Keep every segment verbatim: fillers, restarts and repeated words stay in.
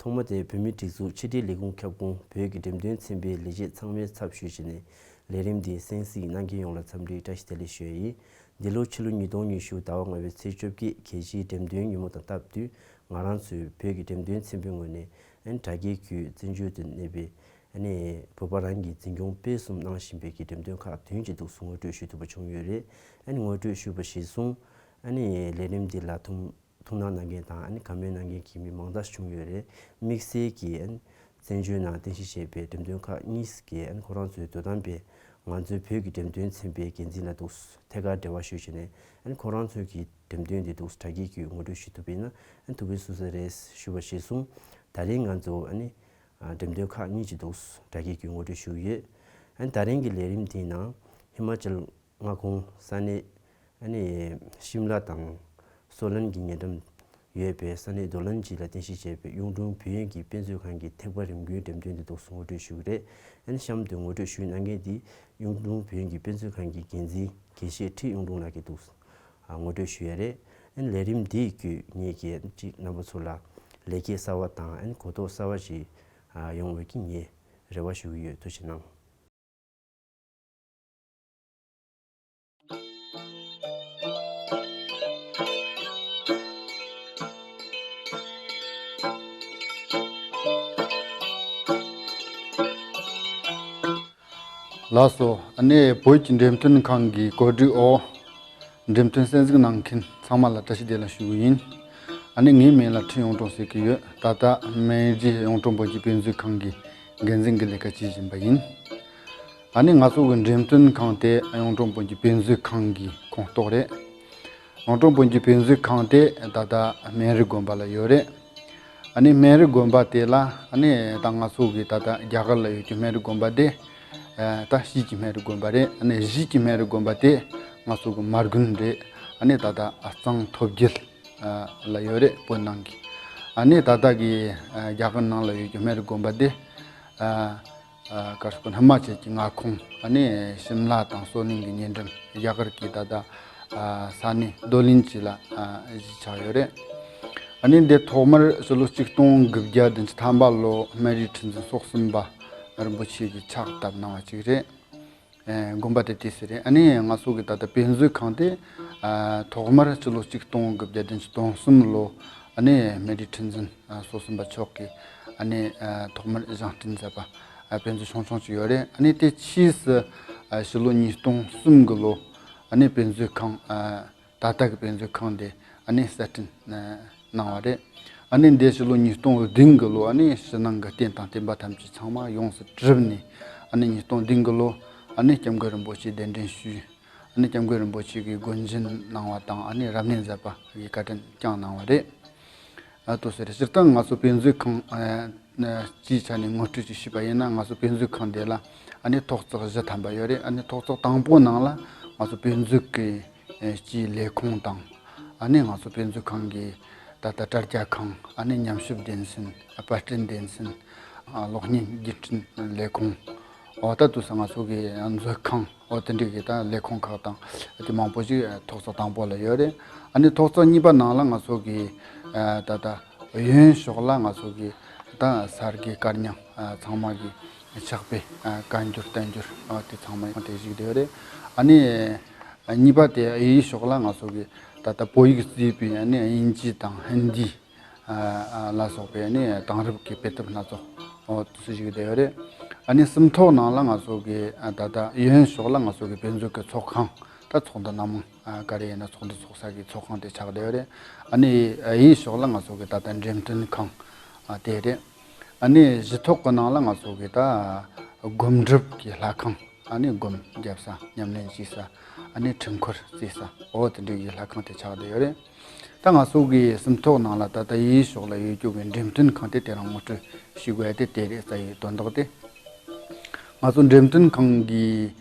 ཐོག་མ་དེ་བོད་མིའི་སྒྲིག་འཛུགས་ཕྱི་དྲིལ་ལས་ཁུངས་ཁྱབ་ཁོངས་བོད་ཀྱི་འགྲེམས་སྟོན་ཚན་པའི་ལས་བྱེད་ཚང་མའི་ཚབ་ཞུས་བྱས་ནས་ལས་རིམ་འདིའི་གསན་གཟིགས་གནང་མཁན་ཡོངས་ལ་འཚམས་འདྲིའི་བཀྲ་ཤིས་བདེ་ལེགས་ཞུ་ཡ་ཡིན། འདི་ལོ་ཕྱི་ལོ་ཉིས་སྟོང་ཉི་ཤུ་ཟླ་བ་ལྔ་པའི་ཚེས་བཅོ་བརྒྱད་རྒྱལ་སྤྱིའི་འགྲེམས་སྟོན་ཉིན་མོ་དང་སྟབས་བསྟུན་ང་རང་ཚོའི་བོད་ཀྱི་འགྲེམས་སྟོན་ཚན་པའི་ངོས་ནས་ཨན་དྲ་རྒྱའི་བརྒྱུད་བཙན་བྱོལ་དུ་གནས་པའི་ཨ་ནི་བོད་པ་རང་གི་འཛིན་སྐྱོང་སྤེལ་གསུམ་གནང་བཞིན་པའི་གི་འགྲེམས་སྟོན་ཁག་བདུན་གྱི་འདུག་སེ་ངོ་སྤྲོད་ཞུ་ཐུབ་པ་བྱུང་ཡོད་རེད། ཨ་ནི་ངོ་སྤྲོད་ཞུས་པ་གཞིར་བཟུང་ཨ་ནི་ལས་རིམ་འདི་ལ་ཐུགས་ཐུགས་སྣང་གནང་མཁན་དང་ཨ་ནི་བཀའ་མོལ་གནང་མཁན་གྱི་མི་མང་དག་བྱུང་ཡོད་རེད། དམིགས་བསལ་གྱིས་ཨ་ནི་བཙན་བྱོལ་ནང་རྟེན་གཞི་བྱས་པའི་འགྲེམས་སྟོན་ཁག་གཉིས་ཀྱིས་ཨ་ནི་ཁོ་རང་ཚོའི་དོ་དམ་པས་ང་ཚོའི་བོད་ཀྱི་འགྲེམས་སྟོན་ཚན་པའི་འགན་འཛིན་ལ་འདུག་སེ་ཐད་ཀར་འབྲེལ་བ་ཞུས་བྱས་ནས་ཨ་ནི་ཁོ་རང་ཚོའི་གི་འགྲེམས་སྟོན་འདི་འདུག་སེ་དྲ་རྒྱའི་བརྒྱུད་ངོ་སྤྲོད་ཞུ་ཐུབ་པ་ཡིན་ན་ཨ་ནི་ཐུགས་ཕན་གསོས་ས་རེད་ཞུས་པ་གཞིར་བཟུང་ད་རིང་ང་ཚོ་ཨ་ནི་འགྲེམས་སྟོན་ཁག་གཉིས་ཀྱི་འདུག་སེ་དྲ་རྒྱའི་བརྒྱུད་ངོ་སྤྲོད་ཞུ་གི་ཡོད། ཨ་ནི་ད་རིང་གི་ལས་རིམ་འདིའི་ནང་ཧི་མ་ཅལ་མངའ་ཁོངས་ས་གནས་ཨ་ནི་ཤིམ་ལ་དང་སོ་ལན་གྱི་ཉེ་འགྲམ་ཡོད་པའི་ས་གནས་རྡོ་ལན་ཇི་ལ་རྟེན་གཞི་བྱས་པའི་གཡུང་དྲུང་བོད་ཡིག་གི་དཔེ་མཛོད་ཁང་གི་ཐེག་པ་རིམ་དགུའི་འགྲེམས་སྟོན་དེ་འདུག་སེ་ངོ་སྤྲོད་ཞུ་གི་རེད། ཨ་ནི་གཤམ་དུ་ངོ་སྤྲོད་ཞུ་གནང་མཁན་དེ་གཡུང་དྲུང་བོད་ཡིག་གི་དཔེ་མཛོད་ཁང་གི་འགན་འཛིན་དགེ་བཤེས་ཁྲི་གཡུང་དྲུང་ལགས་ཀྱིས་འདུག་སེ་ངོ་སྤྲོད་ཞུ་ཡ་རེད། ཨ་ནི་ལས་རིམ་འདིའི་བརྒྱུད་ངེད་ཀྱིས་ཅིག་རྣམ་པ་ཚོ་ལ་ལེགས་སྐྱེས་གསར་བ་དང་ཨ་ནི་གོ་རྟོགས་གསར་བ་ཞིག་ཡོང་བའི་གི་ངས་རེ་བ་ཞུ་གི་ཡོད། ཐུགས་རྗེ་གནང་། ལགས་སོ། ཨ་ནི་བོད་ཀྱི་འགྲེམས་སྟོན་ཁང་གི་གོ་སྒྲིག་འོག་འགྲེམས་སྟོན་གསན་གཟིགས་གནང་མཁན་ཚང་མ་ལ་བཀྲ་ཤིས་བདེ་ལེགས་ཞུ་གི་ཡིན། ཨ་ནི་ངའི་མིང་ལ་ཁྲི་གཡུང་དྲུང་ཟེར་གྱི་ཡོད། ད་ལྟ་སྨན་རིའི་གཡུང་དྲུང་བོད་ཀྱི་དཔེ་མཛོད་ཁང་གི་འགན་འཛིན་གྱི་ལས་ཀ་བྱེད་བཞིན་པ་ཡིན། ཨ་ནི་ང་ཚོ་གི་འགྲེམས་སྟོན་ཁང་དེ་གཡུང་དྲུང་བོད་ཀྱི་དཔེ་མཛོད་ཁང་གི་ཁོངས་གཏོགས་རེད། གཡུང་དྲུང་བོད་ཀྱི་དཔེ་མཛོད་ཁང་དེ་ད་ལྟ་སྨན་རི་དགོན་པ་ལ་ཡོད་རེད། ཨ་ནི་སྨན་རི་དགོན་པ་དེ་ལ་ཨ་ནི་ད་ང་ཚོ་གི་ད་ལྟ་རྒྱ་གར་ལ་ཡོད་ཀྱི་སྨན་རི་དགོན་པ་དེ་ད་ཕྱིས་ཀྱི་སྨན་རི་དགོན་པ་རེད། ཨ་ནི་གཞིས་ཀྱི་སྨན་རི་དགོན་པ་དེ་ང་ཚོ་གི་མར་དགོན་རེད། ཨ་ནི་ད་ལྟ་ཨ་གཙང་ཐོད་རྒྱལ་ལ་ཡོད་རེད། བོད་ནང་གི། ཨ་ནི་ད་ལྟ་གི་རྒྱ་གར་ནང་ལ་ཡོད་ཀྱི་སྨན་རི་དགོན་པ་དེ་ཨ་ཨ་གར་སྐོར་ཧི་མ་ཅལ་གྱི་མངའ་ཁོངས་ཨ་ནི་ཤིམ་ལ་དང་སོ་ལིང་གི་ཉེ་འགྲམ་རྒྱ་གར་གྱི་ད་ལྟ་ཨ་ས་གནས་རྡོ་ལིན་ཅི་ལ་ཨ་གཞིས་ཆགས་ཡོད་རེད། ཨ་ནི་འདི་ཐོག་མར་ཕྱི་ལོ་ཆིག་སྟོང་དགུ་བརྒྱ་བདུན་ཅུ་ཐམ་པ་ལོ་སྨན་རིའི་ཁྲི་འཛིན་སོ་གསུམ་པ་རིན་པོ་ཆེ་གིས་ཕྱག་བཏབ་གནང་བ་ཅིག་རེད། ཨེ་དགོན་པ་དེ་དེ་སུ་རེད། ཨ་ནི་ང་ཚོ་གི་ད་ལྟ་དཔེ་མཛོད་ཁང་དེ་ཨ་ཐོག་མར་ཕྱི་ལོ་ཆིག་སྟོང་དགུ་བརྒྱ་བདུན་ཅུ་དོན་གསུམ་ལོ་ཨ་ནི་སྨན་རིའི་ཁྲི་འཛིན་ཨ་སོ་གསུམ་པ་མཆོག་གིས་ཨ་ནི་ཨ་ཐོག་མར་བཞེངས་སྐྲུན་མཛད་པ་ཨ་དཔེ་མཛོད་ཆུང་ཆུང་ཅིག་ཡོད་རེད། ཨ་ནི་དེ་ཕྱིས་སུ་ཨ་ཕྱི་ལོ་ཉིས་སྟོང་གསུམ་གི་ལོ་ཨ་ནི་དཔེ་མཛོད་ཁང་ཨ་ད་ལྟ་གི་དཔེ་མཛོད་ཁང་དེ་ཨ་ནི་གསར་སྐྲུན་གནང་བ་རེད། ཨ་ནི་འདི་ཕྱི་ལོ་ཉིས་སྟོང་བདུན་གི་ལོ་ཨ་ནི་ཕྱི་ནང་གི་རྟེན་དང་བརྟེན་པ་ཐམས་ཅད་ཚང་མ་ཡོངས་སུ་གྲུབ་ནས། ཨ་ནི་ཉིས་སྟོང་བདུན་གི་ལོ་ཨ་ནི་སྐྱབས་མགོན་རིན་པོ་ཆེ་གདན་འདྲེན་ཞུས། ཨ་ནི་སྐྱབས་མགོན་རིན་པོ་ཆེ་གིས་སྒོ་འབྱེད་གནང་བ་དང་ཨ་ནི་རབ་གནས་མཛད་པ་གི་བཀའ་དྲིན་བསྐྱངས་གནང་བ་རེད། ཨ་ཏོ་ཟེར་སྤྱིར་བཏང་ང་ཚོ་དཔེ་མཛོད་ཁང་ཨ་སྤྱིའི་ཆ་ནས་ངོ་སྤྲོད་ཅིག་ཞུས་པ་ཡིན་ན། ང་ཚོ་དཔེ་མཛོད་ཁང་འདི་ལ་ཨ་ནི་ཐོག་བརྩེགས་བཞི་ཐམ་པ་ཡོད་རེད། ཨ་ནི་ཐོག་བརྩེགས་དང་པོ་ནང་ལ་ང་ཚོ་དཔེ་མཛོད་ཀྱི་ཨེ་སྤྱིའི་ལས་ཁུངས་དང་། ཨ་ནི་ང་ཚོ་དཔེ་མཛོད་ཁང་གི་ད་ལྟ་དྲ་རྒྱ་ཁང་། ཨ་ནི་ཉམས་ཞིབ་སྡེ་ཚན། པར་སྐྲུན་སྡེ་ཚན། ཨ་གློག་བརྙན་བརྒྱུད་འཕྲིན་ལས་ཁུངས། འོ་ད་དུས་སུ་ང་ཚོ་གི་མཛོད་ཁང་འོ་དེ་འདྲ་གི་ད་ལས་ཁུངས་ཁག་དང་དེ་མང་པོ་ཞིག་ཐོག་བརྩེགས་དང་པོ་ལ་ཡོད་རེད། ཨ་ནི་ཐོག་བརྩེགས་གཉིས་པ་ནང་ལ་ང་ཚོ་གི་ཨ་ད་ལྟ་གཡོན་ཕྱོགས་ལ་ང་ཚོ་གི་ད་ས་དགེ་བཀའ་རྙིང་ཨ་ཚང་མ་གི་ཕྱག་དཔེ་ཨ་བཀའ་འགྱུར་བསྟན་འགྱུར་ཨ་དེ་ཚང་མ་ཡང་དེ་བཞུགས་བསྡད་ཡོད་རེད། ཨ་ནི་གཉིས་པ་དེ་གཡས་ཕྱོགས་ལ་ང་ཚོ་གི་ད་ལྟ་བོད་ཡིག་གཙོས་པའི་ཨ་ནི་དབྱིན་ཇི་དང་ཧིན་དི་ཨ་ཨ་ལ་སོགས་པའི་ཨ་ནི་དེང་རབས་ཀྱི་དཔེ་དེབ་སྣ་ཚོགས་འོ་དེ་ཚོ་བཞུགས་བསྡད་ཡོད་རེད། ཨ་ནི་སུམ་ཐོག་ནང་ལ་ང་ཚོ་གི་ཨ་ད་ལྟ་གཡོན་ཕྱོགས་ལ་ང་ཚོ་གི་དཔེ་མཛོད་ཀྱི་ཚོགས་ཁང་། ད་ཚོགས་འདུ་སྣ་མང་ཨ་ག་རེ་ཡིན་ན་ཚོགས་འདུ་ཚོགས་ས་གི་ཚོགས་ཁང་དེ་ཆགས་བསྡད་ཡོད་རེད། ཨ་ནི་གཡས་ཕྱོགས་ལ་ང་ཚོ་གི་ད་ལྟ་འགྲེམས་སྟོན་ཁང་ཨ་དེ་རེད། ཨ་ནི་བཞི་ཐོག་གི་ནང་ལ་ང་ཚོ་གི་ད་སྒོམ་སྒྲུབ་ཀྱི་ལྷ་ཁང་། ཨ་ནི་སྒོམ་རྒྱབ་ས། ཉམས་ལེན་བྱེད་ས། ཨ་ནི་འཕྲུལ་འཁོར་རྩེ་ས། འོ་དེ་འདྲ་གི་ལྷ་ཁང་དེ་ཆགས་བསྡད་ཡོད་རེད། ད་ང་ཚོ་གི་སུམ་ཐོག་ནང་ལ་ད་ལྟ་གཡས་ཕྱོགས་ལ་ཡོད་རྒྱུ་གི་འགྲེམས་སྟོན་ཁང་དེ་དེ་རང་ངོ་སྤྲོད་ཞུ་དགོས་ཡ་དེ་དེ་རེད། རྩ་བའི་དོན་དག་དེ། ང་ཚོ་འགྲེམས་སྟོན་ཁང་གི་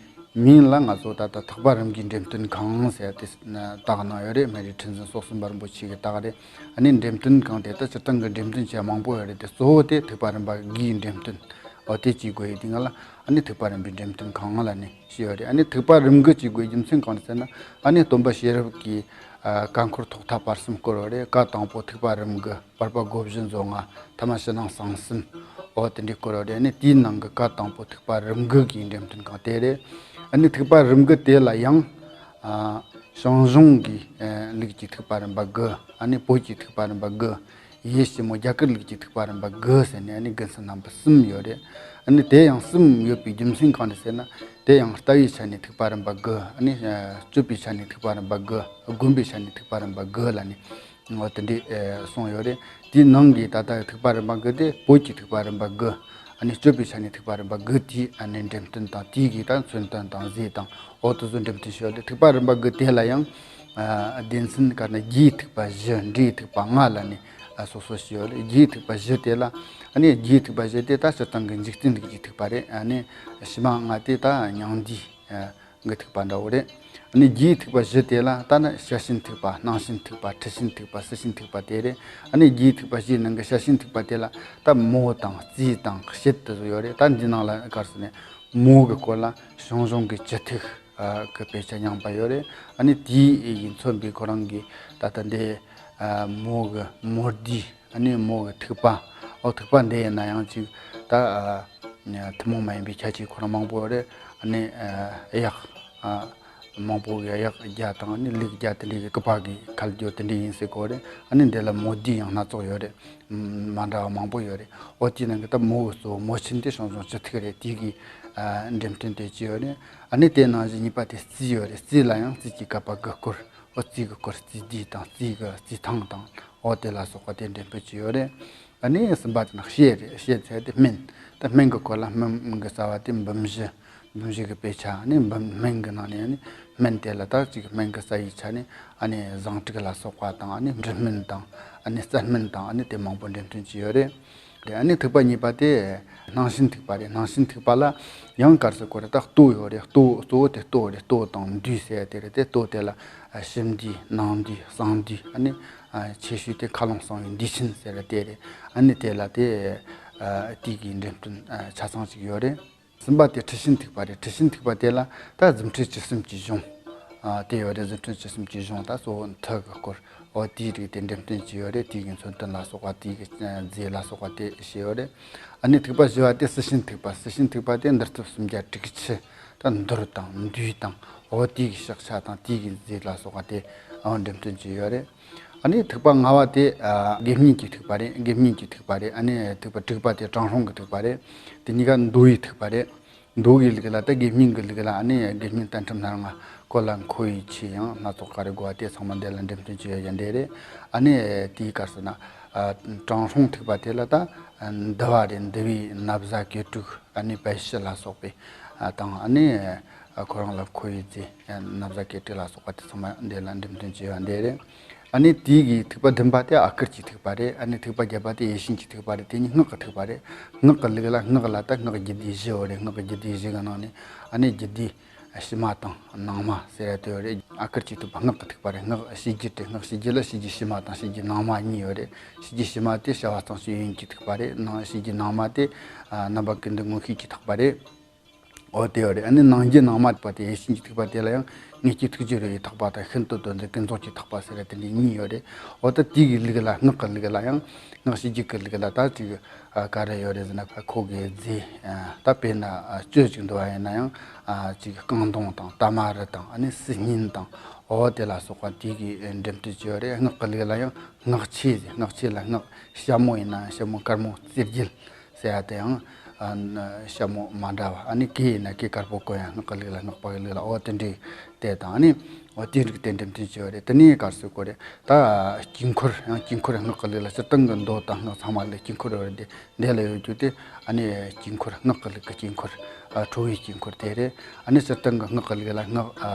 མིང་ལ་ང་ཚོ་ད་ལྟ་ཐེག་པ་རིམ་གྱིས་འགྲེམས་སྟོན་ཁང་ཟེར་ཏེ་བཏགས་གནང་ཡོད་རེད། སྨན་རིའི་ཁྲི་འཛིན་སོ་གསུམ་པ་རིན་པོ་ཆེ་གིས་བཏགས་རེད། ཨ་ནི་འགྲེམས་སྟོན་ཁང་དེ་ད་སྤྱིར་བཏང་གི་འགྲེམས་སྟོན་བྱེད་ཡ་མང་པོ་ཡོད་རེད་དེ། གཙོ་བོ་དེ་ཐེག་པ་རིམ་པ་བརྒྱུད་འགྲེམས་སྟོན་ འོ་དེ་བྱེད་དགོས་ཡི་དེ་ང་ལ་ཨ་ནི་ཐེག་པ་རིམ་པའི་འགྲེམས་སྟོན་ཁང་ལ་ནི་ཞུས་ཡོད་རེད། ཨ་ནི་ཐེག་པ་རིམ་དགུ་བྱེད་དགོས་རྒྱུ་མཚན་གང་རེད་ཟེར་ན། ཨ་ནི་སྟོན་པ་ཤེས་རབ་ཀྱི་ཨ་བཀའ་འཁོར་ཐོག་མཐའ་བར་གསུམ་བསྐོར་བ་རེད། བཀའ་དང་པོ་ཐེག་པ་རིམ་དགུ། བར་པ་སྒོ་བཞི་མཛོད་ལྔ། ཐ་མ་ཕྱི་ནང་གསང་གསུམ། འོ་དེ་འདྲའི་བསྐོར་བ་རེད། ཨ་ནི་དེའི་ནང་གི་བཀའ་དང་པོ་ཐེག་པ་རིམ་དགུ་གི་འགྲེམས་སྟོན་ཁང་དེ་རེད། ཨ་ནི་ཐེག་པ་རིམ་དགུ་དེ་ལ་ཡང་ཨ་ཞང་ཞུང་གི་ཨ་ལུགས་ཀྱི་ཐེག་པ་རིམ་པ་དགུ། ཨ་ནི་བོད་ཀྱི་ཐེག་པ་རིམ་པ་དགུ། ཡེ་ཤུ་མོ་རྒྱ་གར་ལུགས་ཀྱི་ཐེག་པ་རིམ་པ་དགུ་ཟེར་ནས་ཨ་ནི་དགུ་མཚམས་རྣམ་པ་གསུམ་ཡོད་རེད། ཨ་ནི་དེ་ཡང་གསུམ་ཡོད་པའི་རྒྱུ་མཚན་གང་རེད་ཟེར་ན། དེ་ཡང་ལྟ་བའི་ཆ་ནས་ཐེག་པ་རིམ་པ་དགུ། ཨ་ནི་སྤྱོད་པའི་ཆ་ནས་ཐེག་པ་རིམ་པ་དགུ། སྒོམ་པའི་ཆ་ནས་ཐེག་པ་རིམ་པ་དགུ་ལ་ནི་འོ་དེ་འདྲས་གསུངས་ཡོད་རེད། དེའི་ནང་གི་ད་ལྟ་ཐེག་པ་རིམ་པ་དགུ་དེ་བོད་ཀྱི་ཐེག་པ་རིམ་པ་དགུ། ཨ་ནི་སྤྱོད་པའི་ཆ་ནས་ཐེག་པ་རིམ་པ་དགུ་དེའི་ཨ་ནི་འགྲེམས་སྟོན་དང་དེའི་གི་ད་མཚོན་དོན་དང་རྫས་དང་འོ་དེ་ཚོ་འགྲེམས་སྟོན་བྱས་ཡོད་རེད། ཐེག་པ་རིམ་པ་དགུ་དེ་ལ་ཡང་ཨ་སྡེ་ཚན་ག་ན་རྒྱུའི་ཐེག་པ་བཞི། འབྲས་ཐེག་པ་ལྔ་ལ་ནི་ཨ་སོ་སོ་ཞིག་ཡོད་རེད། རྒྱུའི་ཐེག་པ་བཞི་དེ་ལ་ཨ་ནི་རྒྱུའི་ཐེག་པ་བཞི་དེ་ད་སྤྱིར་བཏང་གི་འཇིག་རྟེན་ལུགས་ཀྱི་ཐེག་པ་རེད། ཨ་ནི་ཕྱི་མ་ལྔ་དེ་ད་མྱང་འདས་ཨ་གི་ཐེག་པ་འདྲ་བོ་རེད། ཨ་ནི་རྒྱུའི་ཐེག་པ་བཞི་དེ་ལ་ད་ནི་ཤེར་ཕྱིན་ཐེག་པ། སྣང་ཕྱིན་ཐེག་པ། འཁྲུལ་ཕྱིན་ཐེག་པ། སུན་ཕྱིན་ཐེག་པ་དེ་རེད། ཨ་ནི་རྒྱུའི་ཐེག་པ་བཞིའི་ནང་གི་ཤེར་ཕྱིན་ཐེག་པ་དེ་ལ་ད་མོ་དང་རྩིས་དང་དཔྱད་དེ་ཚོ་ཡོད་རེད། ད་འདི་ནང་ལ་ག་རེ་ཟེར་ན་མོ་གི་སྐོར་ལ་ཞང་ཞུང་གི་བཅུ་ཐེག་གི་དཔེ་ཆ་རྙིང་པ་ཡོད་རེད། ཨ་ནི་དེའི་མཚོན་པའི་ཁོ་རང་གི་ད་ལྟ་འདི་མོ་གི་མོ་ལྡེའུ། ཨ་ནི་མོ་གི་ཐིགས་པ། ཨོ་ཐིགས་པ་འདི་ཡིན་ན་ཡང་ཅིག་ད་ཨ་ཐུན་མོང་མ་ཡིན་པའི་ཁྱད་ཆོས་ཁོ་རང་མང་པོ་ཡོད་རེད། ཨ་ནི་ཨ་གཡག་ཨ་མང་པོ་གི་གཡག་བརྒྱ་དང་ཨ་ནི་ལུག་བརྒྱ་དེ་འདྲའི་གི་སྐུད་པ་གི་ཁ་ལ་རྒྱོབ་དེ་འདྲའི་ཡིན་སྲིད་གོ་རེད། ཨ་ནི་འདི་ལ་མོ་ལྡེའུ་ཡང་སྣ་ཚོགས་ཡོད་རེད། མ་འདྲ་བ་མང་པོ་ཡོད་རེད། ཨོ་དེའི་ནང་གི་ད་མོ་གི་གཙོ་བོ་མོ་ཆེན་དེ་ཞང་ཞུང་བཅུ་ཐིག་རེད། དེ་གི་ཨ་འགྲེམས་སྟོན་དེ་ཅི་ཡོད་རེད། ཨ་ནི་དེ་ནང་བཞིན་གཉིས་པ་དེ་རྩིས་ཡོད་རེད། རྩིས་ལ་ཡང་རྩིས་ཀྱི་བསྐལ་པ་དགུ་སྐོར། ཨོ་རྩིས་ཀྱི་སྐོར། རྩིས་རྡེའུ་དང་རྩིས་ཀྱི་རྩིས་ཐང་དང་ཨོ་དེ་ལ་སོགས་པ་དེ་འགྲེམས་སྤེལ་བྱས་ཡོད་རེད། ཨ་ནི་གསུམ་པ་དེ་ནི་ཤེལ་རེད། ཤེལ་ཟེར་དེ་སྨན། ད་སྨན་གྱི་སྐོར་ལ་སྨན་གྱི་རྩ་བ་དེ་འབུམ་བཞི། འབུམ་བཞི་གི་དཔེ་ཆ། ཨ་ནི་འབུམ་སྨན་གྱི་ནང་ནས་ཨ་ནི་སྨན་དེ་ལ་ད་ཅིག་སྨན་གྱི་རྩ་བའི་ཆ་ནས་ཨ་ནི་བཟང་དྲུག་ལ་སོགས་པ་དང་། ཨ་ནི་འབྲུ་སྨན་དང་། ཨ་ནི་རྩ་སྨན་དང་། ཨ་ནི་དེ་མང་པོ་འགྲེམས་སྟོན་བྱས་ཡོད་རེད། རེད། ཨ་ནི་ཐིགས་པ་གཉིས་པ་དེ་སྣང་ཞེན་ཐིགས་པ་རེད། སྣང་ཞེན་ཐིགས་པ་ལ་ཡང་ག་རེ་ཟེར་དགོས་རེད། ད་ལྟོ་ཡོད་རེད། ལྟོ་གཙོ་བོ་དེ་ལྟོ་རེད། ལྟོ་དང་འདུས་ཟེར་ཡ་དེ་རེད། དེ་ལྟོ་དེ་ལ་ཨ་ཕྱི་འདུས་ནང་འདུས་གསང་འདུས། ཨ་ནི་ཨ་ཆེ་ཤོས་དེ་མཁའ་ཀློང་གསང་བའི་འདུས་ཆེན་ཟེར་ཡ་དེ་རེད། ཨ་ནི་དེ་ལ་དེ་ཨ་དེ་གི་འགྲེམས་སྟོན་ཨ་ཆ་ཚང་ཅིག་ཡོད་རེད། གསུམ་པ་དེ་འཁྲུལ་ཞེན་ཐིགས་པ་རེད། འཁྲུལ་ཞེན་ཐིགས་པ་དེ་ལ་ད་རྫུ་འཕྲུལ་བཅུ་གསུམ་གྱི་གཞུང་ཨ་དེ་ཡོད་རེད། རྫུ་འཕྲུལ་བཅུ་གསུམ་གྱི་གཞུང་ད་གཙོ་བོ་མཐུ་གི་སྐོར། འོ་དེའི་རིགས་དེ་འགྲེམས་སྟོན་བྱས་ཡོད་རེད། དེའི་གི་མཚོན་དོན་ལ་སོགས་པ། དེའི་གི་རྫས་ལ་སོགས་པ་དེ་བཤད་ཡོད་རེད། ཨ་ནི་ཐིགས་པ་བཞི་བ་དེ་སྲིད་ཞེན་ཐིགས་པ། སྲིད་ཞེན་ཐིགས་པ་དེ་འདུལ་ཐབས་སུམ་བརྒྱ་དྲུག་ཅུ། ད་འདུལ་དང་འདུས་དང་། འོ་དེའི་གི་ཕྱག་ཆ་དང་དེའི་གི་རྫས་ལ་སོགས་པ་དེ་འོ་འགྲེམས་སྟོན་བྱས་ཡོད་རེད། ཨ་ནི་ཐིགས་པ་ལྔ་བ་དེ་ཨ་དགེ་བསྙེན་གྱི་ཐིགས་པ་རེད། དགེ་བསྙེན་གྱི་ཐིགས་པ་རེད། ཨ་ནི་ཐིགས་པ་དྲུག་པ་དེ་དྲང་སྲོང་གི་ཐིགས་པ་རེད། དེ་གཉིས་ཀ་མདོ་ཡི་ཐིགས་པ་རེད། མདོ་གི་ལུགས་ལ་ད་དགེ་བསྙེན་གྱི་ལུགས་ལ་ཨ་ནི་དགེ་བསྙེན་རྟ་མགྲིན་སྣ་ལྔ་གོ་ལ་འཁོར་བའི་ཆོས་ཡང་སྣ་ཚོགས་ག་རེ་དགོས་པ་དེ་ཚང་མ་འདི་ལ་འགྲེམས་སྟོན་བྱས་ཡོད་ཀྱང་འདི་རེད། ཨ་ནི་དེའི་ག་རེ་ཟེར་ན་ཨ་དྲང་སྲོང་ཐིགས་པ་དེ་ལ་ད་འདུལ་བ་རེད། འདུལ་བའི་ན་བཟའ་གད་ཕྲུག་ཨ་ནི་བེ་ཤི་ལ་སོགས་པའི་ཨ་དང་། ཨ་ནི་ཨ་ཁོ་རང་ལ་མཁོ་བའི་རྫས་ན་བཟའ་གད་ཕྲུག་ལ་སོགས་པ་དེ་ཚང་མ་འདི་ལ་འགྲེམས་སྟོན་བྱས་ཡོད་འདི་རེད། ཨ་ནི་དེའི་གི་ཐིགས་པ་བདུན་པ་དེ་ཨ་ཀར་གྱི་ཐིགས་པ་རེད། ཨ་ནི་ཐིགས་པ་བརྒྱད་པ་དེ་ཡིད་བཞིན་གྱི་ཐིགས་པ་རེད། དེ་གཉིས་སྔགས་ཀྱི་ཐིགས་པ་རེད། སྔགས་ཀྱི་ལུགས་ལ་སྔགས་ལ་ད་སྔགས་རྒྱུད་སྡེ་བཞི་ཡོད་རེད། སྔགས་ཀྱི་རྒྱུད་སྡེ་བཞི་གི་ནང་ནས་ཨ་ནི་རྒྱུད་སྡེ་ཕྱི་མ་དང་ནང་མ་ཟེར་ཡ་དེ་ཡོད་རེད། ཨ་ཀར་གྱི་ཐིགས་པ་སྔགས་ཀྱི་ཐིགས་པ་རེད། སྔགས་བྱས་རྗེས་དེ་སྔགས་བྱས་རྗེས་ལ་བྱས་རྗེས་ཕྱི་མ་དང་བྱས་རྗེས་ནང་མ་གཉིས་ཡོད་རེད། བྱས་རྗེས་ཕྱི་མ་དེ་བྱ་བ་གཙང་བཅས་ཡོན་གྱི་ཐིགས་པ་རེད། ནང་བྱས་རྗེས་ནང་མ་དེ་ཨ་རྣམ་པ་ཀུན་ཏུ་མངོན་ཤེས་ཀྱི་ཐིགས་པ་རེད། འོ་དེ་ཡོད་རེད། ཨ་ནི་ནང་རྒྱུད་ནང་མ་ཐིགས་པ་དེ་ཡིད་བཞིན་གྱི་ཐིགས་པ་དེ་ལ་ཡང་དངོས་བསྟན་ཐུགས་རྗེ་རི་བོའི་ཐེག་པ་དང་ཤིན་ཏུ་དོན་ཟབ་ཀུན་རྫོབ་ཀྱི་ཐེག་པ་ཟེར་ཡ་དེ་འདྲ་གཉིས་ཡོད་རེད། འོ་ད་དེ་གི་ལུགས་ལ་སྔགས་ཀྱི་ལུགས་ལ་ཡང་སྔགས་བྱས་རྗེས་ཀྱི་ལུགས་ལ་ད་ཅིག་ཨ་ག་རེ་ཡོད་རེད་ཟེར་ན་ཁོ་གི་རྫས་ཨ་ད་དཔེར་ན་ཨ་གཅོད་ཅིག་འདུལ་བ་ཡིན་ན་ཡང་ཨ་ཅིག་རྐང་དུང་དང་ཏ་མ་རུ་དང་ཨ་ནི་སིལ་སྙན་དང་འོ་དེ་ལ་སོགས་པ་དེ་གི་འགྲེམས་སྟོན་བྱས་ཡོད་རེད། སྔགས་ཀྱི་ལུགས་ལ་ཡང་སྔགས་ཆས་ཟེར། སྔགས་ཆས་ལ་སྔགས་ཞྭ་མོ་ཡིན་ན་ཡང་ཞྭ་མོ་དཀར་མོ་རྩེ་རྒྱལ་ཟེར་ཡ་དེ་ཡང་ཨ་ཞྭ་མོ་མ་འདྲ་བ། ཨ་ནི་གོས་ཡིན་ན་གོས་དཀར་པོ་གོན་ཡ། སྔགས་ཀྱི་ལུགས་ལ་སྔགས་པ་གི་ལུགས་ལ་འོ་དེ་འདྲའི་དེ་དང་། ཨ་ནི་འོ་དེ་རིགས་དེ་འགྲེམས་སྟོན་བྱས་ཡོད་རེད། དེ་ནས་ག་རེ་ཟེར་དགོས་རེད། ད་དཀྱིལ་འཁོར་ཡང་དཀྱིལ་འཁོར་སྔགས་ཀྱི་ལུགས་ལ་སྤྱིར་བཏང་གི་མདོ་དང་སྔགས་ཚང་མ་ལ་དཀྱིལ་འཁོར་ཡོད་རེད། དེ་འདི་ལ་ཡོད་རྒྱུ་དེ་ཨ་ནི་དཀྱིལ་འཁོར་སྔགས་ཀྱི་ལུགས་ཀྱི་དཀྱིལ་འཁོར་ཨ་ཁྲོ་བོའི་དཀྱིལ་འཁོར་དེ་རེད། ཨ་ནི་སྤྱིར་བཏང་གི་སྔགས་ཀྱི་ལུགས་ལ་སྔགས་ཨ་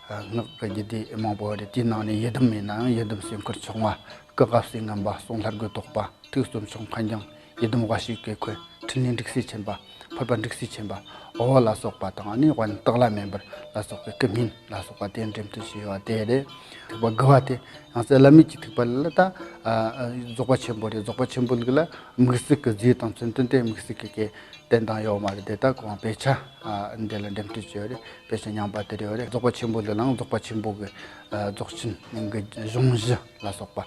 ཨ་སྔགས་ཀྱི་རྒྱུད་སྡེ་མང་པོ་ཡོད་རེད། དེའི་ནང་ནས་ཡི་དམ་ཡིན་ན་ཡང་ཡི་དམ་སེམས་འཁོར་མཆོག་ལྔ། སྐུ་དབལ་གསས་མངོན་པ། གསུང་ལྷ་སྒོའི་རྟོག་པ། ཐུགས་རྩོམ་མཆོག་མཁའ་འགྱིང་ ཡི་དམ་དབའ་ཞིག་གི་ཁོས་འཕྲིན་ལས་འགྲིག་སའི་ཆེན་པ། ཕུར་པ་འགྲིག་སའི་ཆེན་པ། འོ་ལ་སོགས་པ་དང་ནི་དབང་རྟགས་ལ་མེན་པར་ལ་སོགས་པའི་སྐུ་བརྙན་ལ་སོགས་པ་དེ་འགྲེམས་སྟོན་བྱས་ཡོད་པ་དེ་རེད། ཐེག་པ་དགུ་བ་དེ་ཡང་སྲིད་བླ་མེད་ཀྱི་ཐེག་པ་ལ་ད་རྫོགས་པ་ཆེན་པོ་རེད། རྫོགས་པ་ཆེན་པོ་ལུགས་ལ་དམིགས་བསལ་གྱི་རྫས་དང་མཚོན་དོན་དེ་དམིགས་བསལ་གྱི་གི་བསྟན་དང་ཡོད་མ་རེད། དེ་ད་གོང་དཔེ་ཆ་འདི་ལ་འགྲེམས་སྟོན་བྱས་ཡོད་རེད། དཔེ་ཆ་རྙིང་པ་དེ་རེད་ཡོད་རེད། རྫོགས་པ་ཆེན་པོ་ལུགས་ལའང་རྫོགས་པ་ཆེན་པོ་གི་རྫོགས་ཆེན་གྱི་གཞུང་བཞི་ལ་སོགས་པ་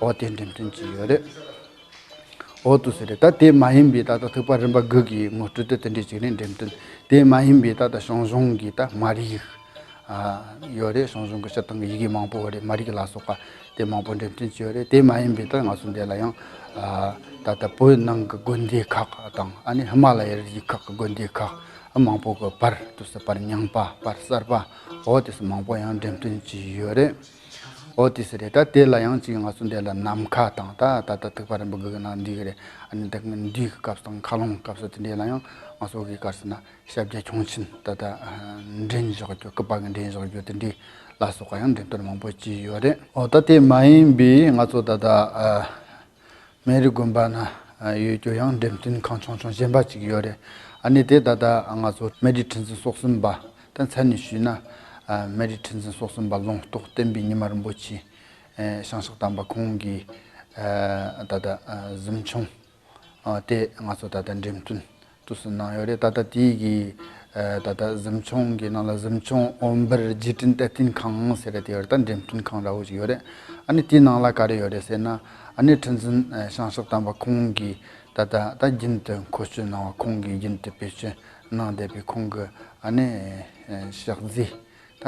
འོ་དེ་འགྲེམས་སྟོན་བྱས་ཡོད་རེད། འོ་དུ་ཟེར་རེད། ད་དེ་མ་ཡིན་པའི་ད་ལྟ་ཐེག་པ་རིམ་པ་དགུ་གི་ངོ་སྤྲོད་དེ་དེ་འདྲའི་ཅིག་རེད། འགྲེམས་སྟོན་དེ་མ་ཡིན་པའི་ད་ལྟ་ཞང་ཞུང་གི་ད་མ་རིག་ཡོད་རེད། ཞང་ཞུང་གི་སྤྱིར་བཏང་གི་ཡི་གེ་མང་པོ་ཡོད་རེད། མ་རིག་ལ་སོགས་པ་དེ་མང་པོ་འགྲེམས་སྟོན་བྱས་ཡོད་རེད། དེ་མ་ཡིན་པའི་ད་ང་ཚོ་འདི་ལ་ཡང་ད་ལྟ་བོད་ནང་གི་དགོན་སྡེ་ཁག་དང་ཨ་ནི་ཧི་མ་ལ་ཡའི་རི་རྒྱུད་ཁག་གི་དགོན་སྡེ་ཁག་མང་པོ་གི་པར་དུ་སི་པར་རྙིང་པ་པར་གསར་པ་འོ་དེ་སི་མང་པོ་ཡང་འགྲེམས་སྟོན་བྱས་ཡོད་རེད། འོ་དེ་སི་རེད། ད་དེ་ལ་ཡང་ཅིག་ང་ཚོ་འདི་ལ་ནམ་མཁའ་དང་ད་ད་ལྟ་ཐེག་པ་རིམ་པ་དགུ་གི་ནང་འདི་གི་རེད། ཨ་ནི་འདི་འདི་གི་སྐབས་དང་མཁའ་ཀློང་སྐབས་སུ་དེ་འདྲའི་ལ་ཡང་ང་ཚོ་གི་སྐབས་སུ་ན་ཤཱཀྱ་ཁྱུང་ཆེན་ད་ལྟ་འདྲེན་བཞག་རྒྱུ་སྐུད་པ་གི་འདྲེན་བཞག་རྒྱུ་དེ་འདྲའི་ལ་སོགས་པ་ཡང་འགྲེམས་སྟོན་མང་པོ་བྱས་ཡོད་རེད། འོ་ད་དེ་མ་ཡིན་པའི་ང་ཚོ་ད་ལྟ་སྨན་རི་དགོན་པ་ན་ཡོད་རྒྱུ་ཡང་འགྲེམས་སྟོན་ཁང་ཆུང་ཆུང་གཞན་པ་ཅིག་ཡོད་རེད། ཨ་ནི་དེ་ད་ལྟ་ང་ཚོ་སྨན་རིའི་ཁྲི་འཛིན་སོ་གསུམ་པ་ད་མཚན་ནས་ཞུས་ན་སྨན་རིའི་ཁྲི་འཛིན་སོ་གསུམ་པ་ལུང་རྟོགས་བསྟན་པའི་ཉི་མ་རིན་པོ་ཆེ་ཨ་ཞང་ཞག་དམ་པ་ཁོང་གི་ཨ་ད་ལྟ་ཨ་གཟིམ་ཆུང་ཨ་དེ་ང་ཚོ་ད་ལྟ་འགྲེམས་སྟོན་དུ་སུ་གནང་ཡོད་རེད། ད་ལྟ་དེའི་གི་ཨ་ད་ལྟ་གཟིམ་ཆུང་གི་ནང་ལ་གཟིམ་ཆུང་འོད་འབར་རྗེས་དྲན་གཏེར་སྟོན་ཁང་ཟེར་རེད། དེ་ཡོད་རེད། ད་འགྲེམས་སྟོན་ཁང་འདྲ་བོ་ཞིག་ཡོད་རེད། ཨ་ནི་དེའི་ནང་ལ་ག་རེ་ཡོད་རེད་ཟེར་ན་ཨ་ནི་ཁྲི་འཛིན་ཨ་ཞང་ཞག་དམ་པ་ཁོང་གིས་ད་ལྟ་ད་རྒྱུན་དུ་འཁོར་སྐྱོད་གནང་བ་ཁོང་གིས་རྒྱུན་དུ་བེད་སྤྱོད་གནང་བསྡད་པའི་ཁོང་གི་ཨ་ནི་ཨ་ཕྱག་རྫས་ད་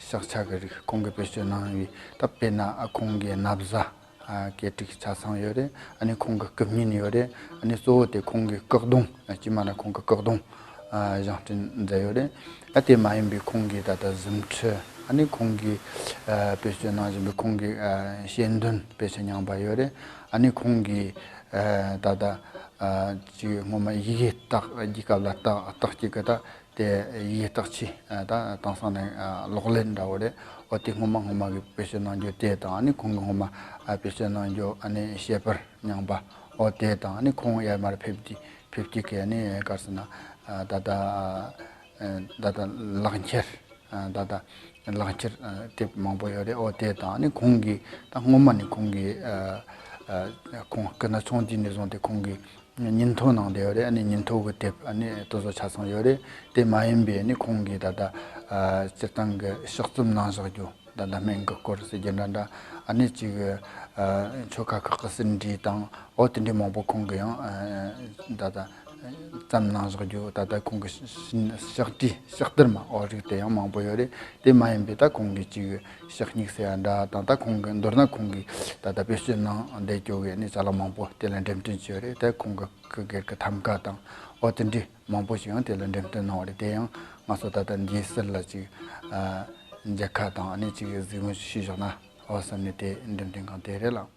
ཕྱག་ཆ་གི་རིགས་ཁོང་གིས་བེད་སྤྱོད་གནང་བའི་ད་དཔེར་ན་ཨ་ཁོང་གི་ན་བཟའ། ཨ་སྐེ་དཀྲིས་ཆ་ཚང་ཡོད་རེད། ཨ་ནི་ཁོང་གི་སྐུ་བརྙན་ཡོད་རེད། ཨ་ནི་གཙོ་བོ་དེ་ཁོང་གི་སྐུ་གདུང་ཨ་དཀྱུས་མ་ན་ཁོང་གི་སྐུ་གདུང་ཨ་བཞེངས་སྐྲུན་མཛད་ཡོད་རེད། ཨ་དེ་མ་ཡིན་པའི་ཁོང་གི་ད་ལྟ་གཟིམ་ཁྲི་ཨ་ནི་ཁོང་གིས་ཨ་བེད་སྤྱོད་གནང་བཞིན་པའི་ཁོང་གི་ཨ་ཞལ་འདོན་དཔེ་ཆ་རྙིང་པ་ཡོད་རེད། ཨ་ནི་ཁོང་གིས་ཨ་ད་ལྟ་ཨ་ཅིག་སྔོན་མ་ཡི་གེ་རྟགས་རྒྱུད་སྐབས་ལ་རྟགས་རྟགས་གཅིག་གི་ད་དེ་ཡི་རྟགས་ཆེ་ད་དེང་སང་ནས་གློག་ཀླད་འདྲ་བོ་རེད། འོ་དེ་སྔོན་མ་སྔོན་མ་གི་བེད་སྤྱོད་གནང་རྒྱུ་དེ་དང་ཨ་ནི་ཁོང་གི་སྔོན་མ་བེད་སྤྱོད་གནང་རྒྱུ་ཨ་ནི་བཤད་པར་རྙིང་པ་འོ་དེ་དང་ཨ་ནི་ཁོང་ཡར་མར་ཕེབས་དུས་ཕེབས་དུས་ཀྱི་ཨ་ནི་ག་རེ་ཟེར་ན་ད་ལྟ་ད་ལྟ་ལག་འཁྱེར་ད་ལྟ་ལག་འཁྱེར་དེབ་མང་པོ་ཡོད་རེད། འོ་དེ་དང་ཨ་ནི་ཁོང་གི་ད་སྔོན་མ་ནས་ཁོང་གི་ཁོང་སྐུ་ན་ཆུང་དུས་ནས་བཟུང་སྟེ་ཁོང་གི་ཉིན་ཐོ་གནང་བསྡད་ཡོད་རེད། ཨ་ནི་ཉིན་ཐོ་གི་དེབ་ཨ་ནི་དེ་ཚོ་ཆ་ཚང་ཡོད་རེད། དེ་མ་ཡིན་པའི་ཨ་ནི་ཁོང་གིས་ད་ལྟ་ཨ་སྤྱིར་བཏང་གི་ཕྱག་རྩོམ་གནང་བཞག་རྒྱུ་ད་ལྟ་སྨན་གྱི་སྐོར་ཟེར་རྒྱུ་འདྲ་འདྲ་ཨ་ནི་ཅིག་ཨ་ཆོ་ག་ཁག་གི་ཟིན་བྲིས་དང་འོ་དེ་འདྲའི་མང་པོ་ཁོང་གིས་ཡང་ཨ་ད་ལྟ་བརྩམས་གནང་བཞག་རྒྱུ་ད་ལྟ་ཁོང་གི་ཕྱག་བྲིས་ཕྱག་བསྟར་མ་འོ་རིགས་དེ་ཡང་མང་པོ་ཡོད་རེད། དེ་མ་ཡིན་པའི་ད་ཁོང་གིས་ཅིག་ཕྱག་སྙིགས་ཟེར་ཡ་འདྲ་དང་ད་ཁོང་གི་མདོར་ན་ཁོང་གིས་ད་ལྟ་བེད་སྤྱོད་གནང་བསྡད་རྒྱུ་གི་ནི་ཅ་ལག་མང་པོ་དེ་ལ་འགྲེམས་སྟོན་བྱས་ཡོད་རེད། ད་ཁོང་གི་སྐུ་སྒེར་གྱི་ཐམ་ཀ་དང་འོ་དེ་འདྲའི་མང་པོ་ཞིག་ཡང་དེ་ལ་འགྲེམས་སྟོན་གནང་བ་རེད། དེ་ཡང་ང་ཚོ་ད་ལྟ་འདིའི་ཟུར་ལ་ཅིག་ཨ་མཇལ་ཁ་དང་ཨ་ནི་ཅིག་གཟིགས་མོ་ཞུས་བཞག་ན་འོ་བསམ་ནས་དེ་འགྲེམས་སྟོན་ཁང་དེ་རེད་ལགས།